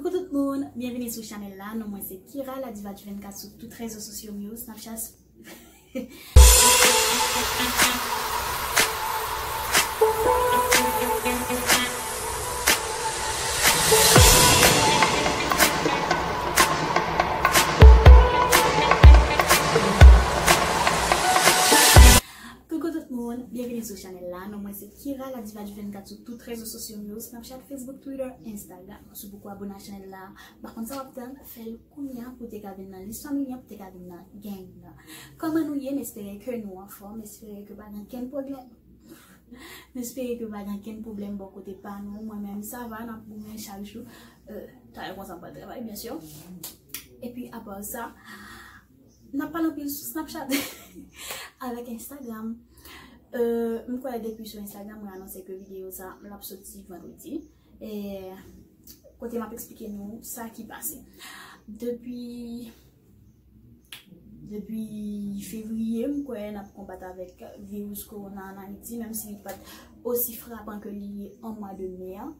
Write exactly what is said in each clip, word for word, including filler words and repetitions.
Coucou tout moun, byenvini sou chanèl la. Non mwen se Kira, la diva du vennkat sou tout rezo sosyo m yo, Snapchat. Coucou tout moun, byenvini sou chanèl la. Non mwen se Kira, la diva du vennkat sou tout rezo sosyo m yo, Snapchat, Facebook, Twitter, Instagram. Si w poko abone a chanèl la, m pa konn sa w ap tann, fè l kounye a pou w te ka vin nan lis fanmi an, pou w te ka vin nan gang nan. Kòman nou ye? M espere ke nou anfòm, m espere ke pa gen kenn pwoblèm. M espere ke pa gen kenn pwoblèm bò kote pa nou. Mwen menm, sa va, n ap goumen chak jou. Euh, talè konsa m pral travay, byen si. Epi, apa sa, n ap pale anpil sou Snapchat avèk Instagram. Euh, m kwè depi sou Instagram, mwen anonse ke videyo sa, l ap soti vandredi. E kote m ap eksplike nou sa ki pase. Depi, depi fevriye, m kwè n ap konbat avèk viris kowona ann Ayiti, menm si li pa t osi frapan ke li ye an mwa de me an.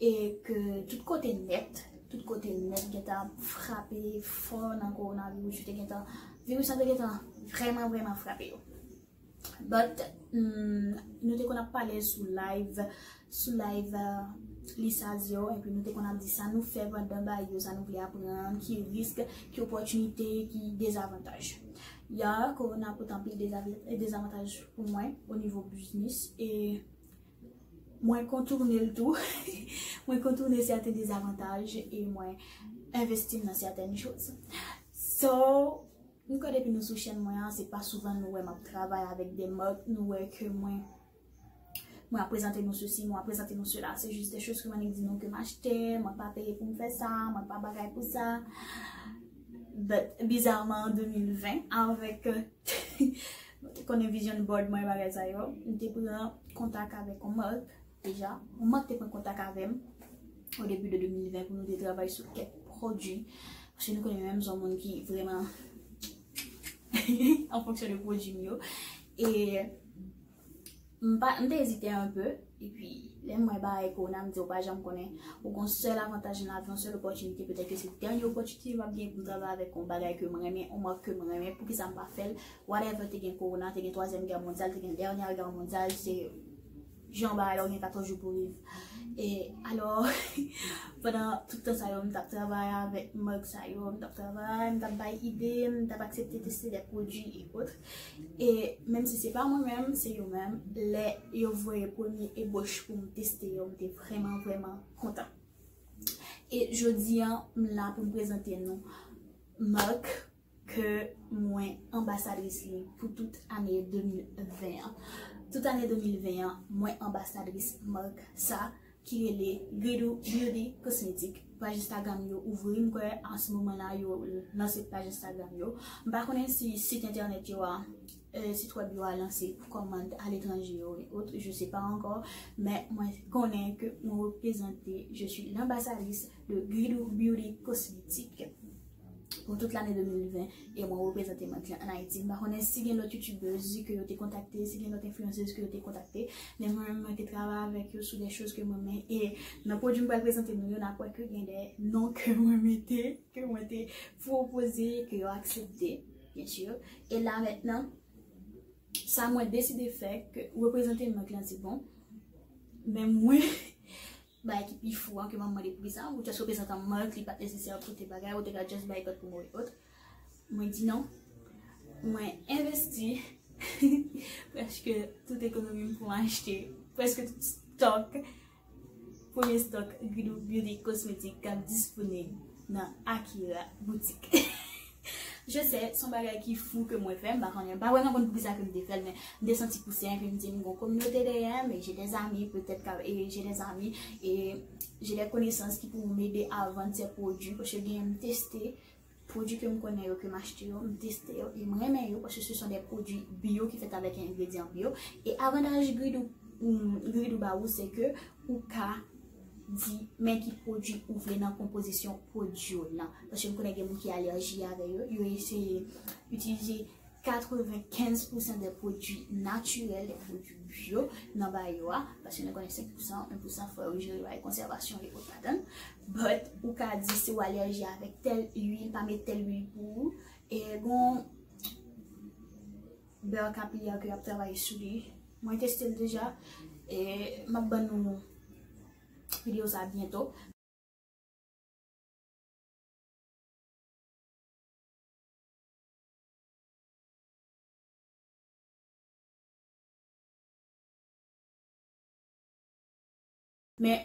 E ke tout kote nèt, tout kote nèt gentan ap frape fò nan kowonaviris, yo te gentan, viris la te gentan vrèman, vrèman frape yo. But, mm, nou te konn ap pale sou live, sou live, euh, lisaz yo, epi nou te konn ap di sa nou fè pandan bay yo, sa nou vle aprann, ki risk, ki opòtinite, ki dezavantaj. Ya, kowona pote anpil dezav-, dezavantaj pou mwen, o nivo biznis, e mwen kontourne l tou. Mwen kontourne sèten dezavantaj e mwen envesti m nan sèten choz. So, m kwè depi nou sou chèn mwen an, se pa souvan nou wè m ap travay avèk de mak, nou wè ke mwen, mwen ap prezante nou sesi, mwen ap prezante nou sela. Se jis de choz ke mwen di nou ke m achte, mwen pa peye pou m fè sa, mwen pa bagay pou sa. But, bizarman, an de mil ven, avèk, euh, konnen vision board mwen, bagay sa yo, m te pran kontak avèk yon mak deja. Yon mak te pran kontak avè m o debi de de mil ven pou nou te travay sou kèk pwodui. Paske nou konnen menm se yon moun ki vrèman an fonksyon de pwodui m yo. E m pa, m te ezite anpe. Epi, lè m wè bagay kowona, m di, ou pa janm konnen. Ou gon sèl avantaj nan lavi, yon sèl opòtinite, petèt ke se dènye opòtinite m ap gen pou m travay avèk yon bagay ke m renmen, yon mak ke m renmen, poukisa m pa fè l? Whatever, te gen kowona, te gen twazyèm gè mondyal, te gen dènyè gè mondyal, se jan bagay la, ou gen katòz jou pou viv. E alò, pandan tout tan sa yo, m t ap travay avèk mak sa yo, m t ap travay, m t ap bay ide, m t ap aksepte teste de pwodui e ot. E menm si se pa mwen menm, se yo menm, lè yo voye premye ebòch pou m teste yo, m te vrèman, vrèman kontan. E jodi a, m la pou m prezante nou mak ke mwen anbasadris li pou tout ane de mil ven an. Tout ane de mil ven an, mwen anbasadris mak sa ki rele Gridou Beauty Cosmetic. Paj Instagram yo ouvri, m kwè an se moman la yo lanse paj Instagram yo. M pa konnen si sit entènèt yo a, euh, sit wèb yo a lanse pou kòmand aletranje yo e ot, je sais pas encore, men mwen konnen ke mwen reprezante, je suis l'ambassadrice de Gridou Beauty Cosmetic pou tout lane de mil ven, e mwen reprezante mak lan ann Ayiti. M pa konnen si gen lòt youtubers ke yo te kontakte, si gen lòt enfliyansez ke yo te kontakte, men mwen menm mwen te travay avèk yo sou de choz ke mwen renmen, e nan pwodui m pral prezante nou yo, n a kwè ke gen de non ke mwen mete, ke mwen te pwopoze, ke yo aksepte, byen si. E la mentnan, sa mwen deside fè, ke reprezante mak lan se bon, men mwen bagay ki pi fou an ke m ap mande poukisa ou just reprezantan mak, li pa t nesesè pou te bagay, ou te ka just bay kòd pou mwen e ot. Mwen di non. Mwen envesti prèske tout ekonomi m pou m achte prèske tout stòk, premye stòk Gridou Beauty Cosmetic k ap disponib nan Akira Boutique. Je sais, se yon bagay ki fou ke mwen fè, m pa konnen, m pa vrèman konn poukisa ke m te fè l, men m te santi pouse, epi m di m gon kominote dèyè m, e j'ai des amis, petèt ka, e j'ai des amis, e j'ai des connaissances ki pou m ede a vann sè pwodui, paske gen m teste pwodui ke m konnen yo, ke m achte yo, m teste yo, e m renmen yo, paske ce sont des produits bio ki fèt avèk engredyan bio, e avantaj Gridou, mm, Gridou ba ou, se ke ou ka di men ki pwodui ou vle nan konpozisyon pwodui w lan. Paske m konnen gen moun ki alèji avè yo, yo eseye itilize katrevenkenz pousan de pwodui natirèl, de pwodui bio nan ba yo a, paske nou konnen senk pousan, en pousan fò yo jere bay konsèvasyon e ot ladan. But ou ka di si w alèji avèk tèl lwil, pa met tèl lwil pou ou. E gon bè kapilè ke y ap travay sou li. Mwen teste l deja. E m ap ban nou videyo sa byento. Men,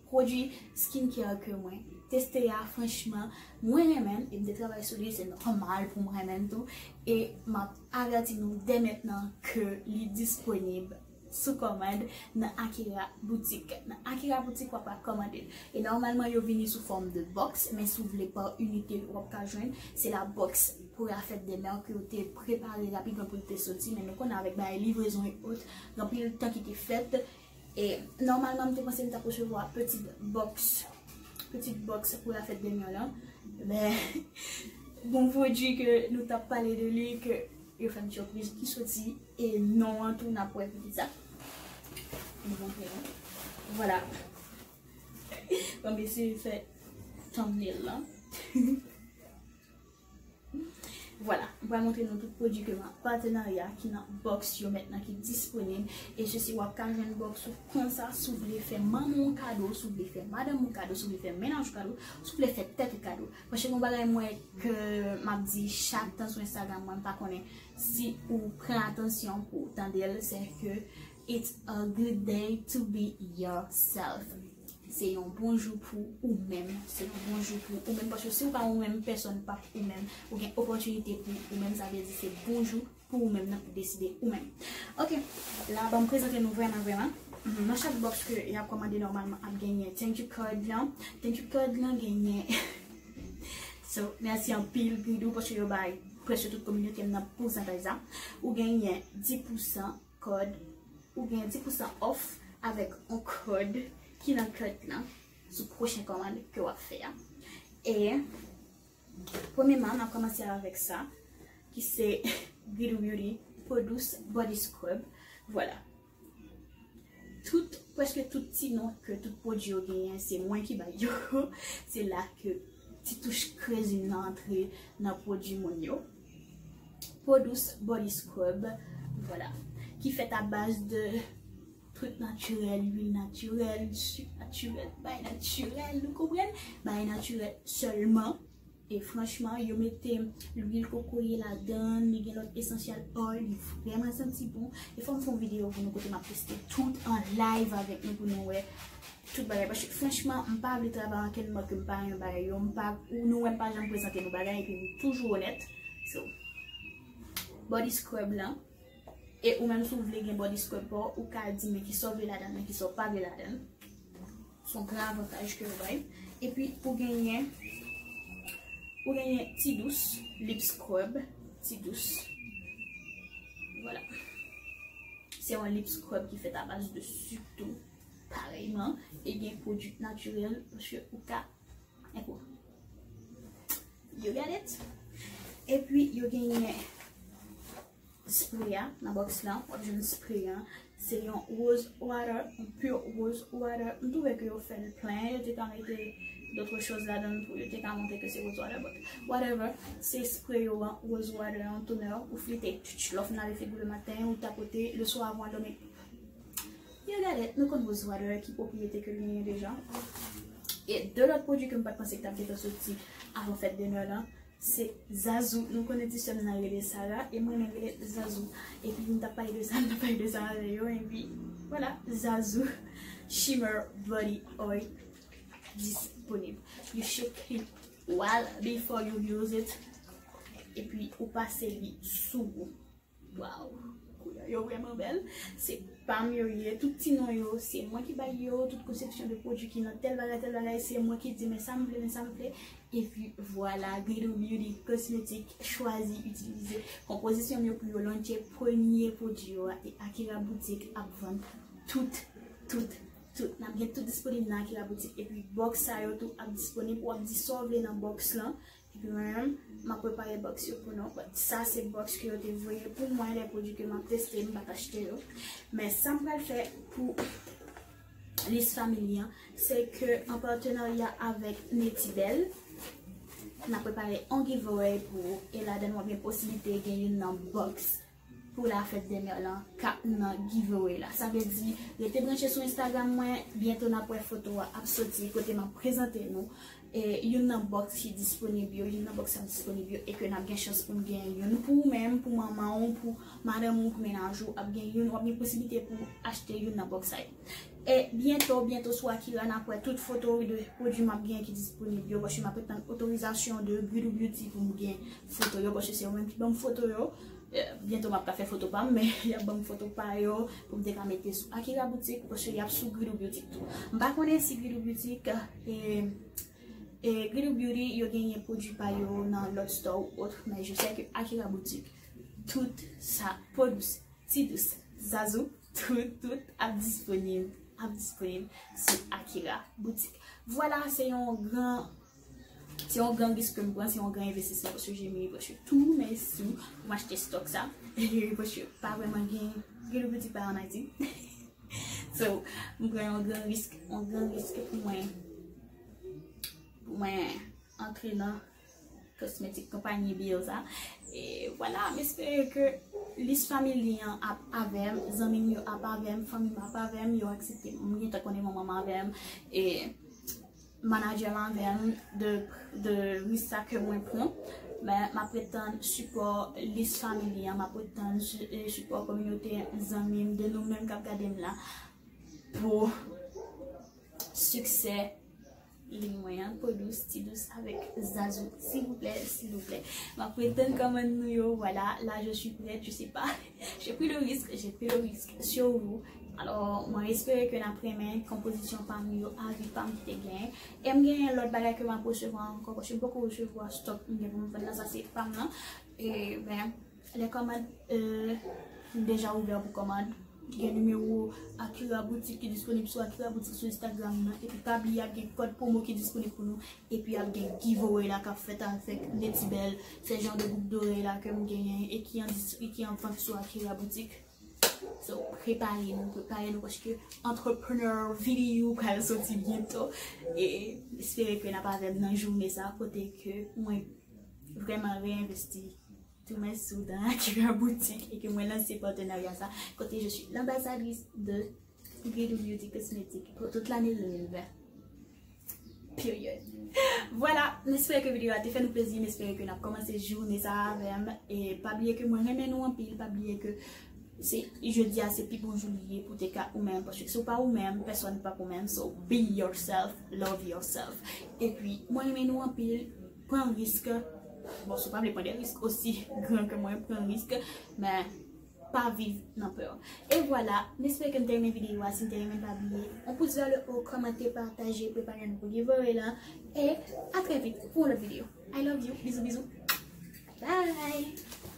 pwodui skincare ke mwen teste a, franchman, mwen renmen l, e m te travay sou li, se nòmal pou m renmen l tou. E m ap avèti nou dè mentnan ke li disponib sou kòmand nan Akira Boutique. Nan Akira Boutique, w ap ka kòmande l. E nòmalman, yo vini sou fòm de bòks, men si w vle pa inite, w ap ka jwenn. Se la bòks pou la fèt dè mè ke yo te prepare rapidman pou l te soti, men nou konnen avèk bagay livrezon e ot, gen anpil tan ki te fèt. E nòmalman, m te panse m t ap resevwa pitit bòks, pitit bòks pou la fèt dè mè lan. Men, bon pwodui ke nou t ap pale de li, ke yo fè m sipriz ki soti, e non an tou n ap wè poukisa. M montre nou. Vwala. Bon, m eseye fè thumbnail lan. Vwala, m pral montre nou tout pwodui ke m ap patenarya ki nan bòks yo mentnan ki disponib. E sesi w ap ka jwenn bòks ou konsa si w vle fè manman w kado, si w vle fè madanm ou kado, si w vle fè mennaj ou kado, si w vle fè tèt ou kado. Paske gon bagay m wè ke m ap di chak tan sou Instagram mwen, m pa konnen si ou pran atansyon pou w tande l, se ke it's a good day to be yourself. Se yon bon jou pou ou menm. Se yon bon jou pou ou menm. Paske si ou pa ou menm, pèsonn p ap ou menm. Ou gen opòtinite pou ou menm, sa vle di se bon jou pou ou menm nan pou deside ou menm. Ok, la, ban m prezante nou vrèman, vrèman. Mhm, nan chak bòks ke y ap kòmande nòmalman ap genyen thank you card lan. Thank you card lan genyen. So, mèsi anpil, Gridou, paske yo bay prèske tout kominote m nan pousantaj sa. Ou genyen dis pousan kòd, ou gen dis pousan off avèk yon kòd ki nan card lan sou pwochen kòmand ke w ap fè a. E premyèman, n ap kòmanse avèk sa, ki se Gridou Beauty Peau Douce Body Scrub. Vwala. Tout, prèske tout ti non ke tout pwodui yo genyen, se mwen ki bay yo. Se la ke ti touch crazy nan antre nan pwodui moun yo. Peau Douce Body Scrub, vwala, ki fèt a baz de truc natirèl, lwil natirèl, sik natirèl, bagay natirèl, nou konprann? Bagay natirèl sèlman. E franchman, yo mete lwil kokoye ladan, li gen lòt essential oil, li vrèman santi bon. E fò m fè yon videyo pou nou kote m ap teste tout an live avèk nou pou nou wè tout bagay. Paske franchman, m pa vle travay ankenn mòd ke m pa renmen bagay yo. M pa, ou nou wè m pa janm prezante nou bagay, epi m toujou onèt. So, body scrub lan. E ou menm si w vle gen body scrub pa w, ou ka di men kisa w vle ladan l, men kisa w pa vle ladan l. Se yon gran avantaj ke yo bay. Epi ou genyen, ou genyen Ti Dous, lip scrub, Ti Dous. Vwala. Se yon lip scrub ki fèt a baz de sik tou, parèyman. E gen pwodui natirèl, paske ou ka, enpo. You get it? Epi yo genyen spray a, nan bòks lan, w ap jwenn spray an. Se yon rose water, yon pure rose water. M twouve ke yo fè l plen, yo te ka mete d'autres choses ladan l pou yo te ka montre ke se rose water, but whatever. Se spray yo an, rose water an, toner, ou flite, tch, tch, lè w fin lave figi w le maten, ou tapote, le swa avan w dòmi. You got it, nou konn rose water ki pwopriyete ke l genyen deja. E de lòt pwodui ke m pa t panse ki t ap gentan soti avan fèt dè mè lan, se Zazou. Nou konnen ti sè m nan rele Sarah, e mwen menm rele Zazou. Epi m t ap pale de sa, m t ap pale de sa avè yo, epi vwala, Zazou Shimmer Body Oil disponib. You shake it well before you use it. Epi ou pase li sou ou. Waw, koulè yo vrèman bèl. Se pa m yo ye, tout ti non yo, se mwen ki bay yo, tout konsepsyon de pwodui ki nan tèl bagay, tèl bagay, se mwen ki di, men sa m vle, men sa m vle. Epi vwala, Gridou Beauty Cosmetics chwazi itilize konpozisyon m yo pou yo lance premye pwodui yo a, e Akira Boutique ap vann tout, tout, tout. N ap gen tout disponib nan Akira Boutique. Epi bòks sa yo tou ap disponib, w ap di sa w vle nan bòks lan. Mwen menm, m ap prepare box yo pou nou. But sa se box ke yo te voye pou mwen, de pwodui ke m ap teste, m pa t achte yo. Men sa m pral fè pou lis family an, se ke an patenarya avèk Netibel, n ap prepare yon giveaway pou ou, e ladan l w ap gen posiblite gen youn nan box pou la fèt dè mè lan k ap nan giveaway la. Sa vle di, rete branche sou Instagram mwen, byento n ap wè foto a ap soti kote m ap prezante nou e youn nan box ki disponib yo, youn nan box k ap disponib yo, e ke n ap gen chans pou n gen youn pou ou menm, pou manman w, pou madanm ou, pou mennaj ou, ap gen youn, w ap gen posiblite pou achte youn nan box sa yo. E byento, byento sou Akira, n ap wè tout foto de pwodui m ap gen ki disponib yo, paske m ap tann otorizasyon de Gridou Beauty pou m gen foto yo, paske se yo menm ki ban m foto yo. E, byento m ap ka fè foto pa m, men y ap ban m foto pa yo pou m te ka mete sou Akira Boutique, paske y ap sou Gridou Boutique tou. M pa konnen si Gridou Boutique, e, e, Gridou Beauty, yo genyen pwodui pa yo nan lòt store ou ot, men je sais que Akira Boutique, tout sa, po dous, ti dous, zazou, tout, tout ap disponib, ap disponib sou Akira Boutique. Vwala, se yon gran, se yon gran risk ke m pran, se yon gran envestisman, paske j'ai mis presque tous mes sous pou m achte stock sa. E paske pa vrèman gen, gen lou boutik pa an Ayiti. So, m pran yon gran risk, yon gran risk pou mwen, pou mwen antre nan kosmetik konpayi Bielsa. E vwala, m espere ke lis family an ap avè m, zanmi m yo ap avè m, fanmi m ap avè m, yo aksepte m. M gentan konnen manman m avè m, e manadjè m avè m de, de risk sa ke mwen pran. Men m ap ret tann sipò lis family an, m ap ret tann si-, e, sipò kominote zanmi m, de nou menm k ap gade m la, pou siksè liy mwen an, po dous, ti dous avèk zazou, silvouplè, silvouplè. M ap ret tann kòmann nou yo, vwala, la je suis prête, je sais pas. J'ai pris le risque, j'ai pris le risque sur vous. Alò, mwen espere ke n ap renmen konpozisyon pa m yo, avi pa m ki te genyen. E m genyen lòt bagay ke m ap resevwa ankò, paske m poko resevwa stock m gen pou m vann nan, sa se pa m nan. E, ben, lè kòmand, e, m deja ouvè pou kòmand. Gen nimewo Akira Boutique ki disponib sou Akira Boutique sou Instagram nan. Epi pa bliye ap gen kòd pwomo ki disponib pou nou. Epi ap gen giveaway la k ap fèt avèk Netibel. Se jan de bouk dorè la ke m genyen e ki an dis-, e ki an vant sou Akira Boutique. So, prepare nou, prepare nou, paske Entrepreneur Video pral soti byento. E espere ke n ap avè m nan jounen sa, kote ke mwen vrèman reenvesti tou mwen sou dan Akira Boutique e ke mwen lanse patenarya sa, kote je suis l'ambassadrice de Gridou Beauty Cosmetics pour toute l'année deux mille vingt. Period. Vwala, m espere ke videyo a te fè nou plezi, m espere ke n ap kòmanse jounen sa avè m. E pa bliye ke mwen renmen nou anpil, pa bliye ke se, jodi a se pi bon jou li ye pou te ka ou menm, paske si w pa ou menm, pèsòn p ap ou menm. So, be yourself, love yourself. Epi, mwen renmen nou anpil, pran risk. Bon, si w pa vle pran de risk osi gran ke mwen, pran risk, men pa viv nan pè. E vwala, m espere ke n te renmen videyo a. Si n te renmen, pa bliye yon pous vè le o, kòmante, pataje, prepare nou pou giveaway la. E a trè vit pou yon lòt videyo. I love you. Bizou, bizou. Bye.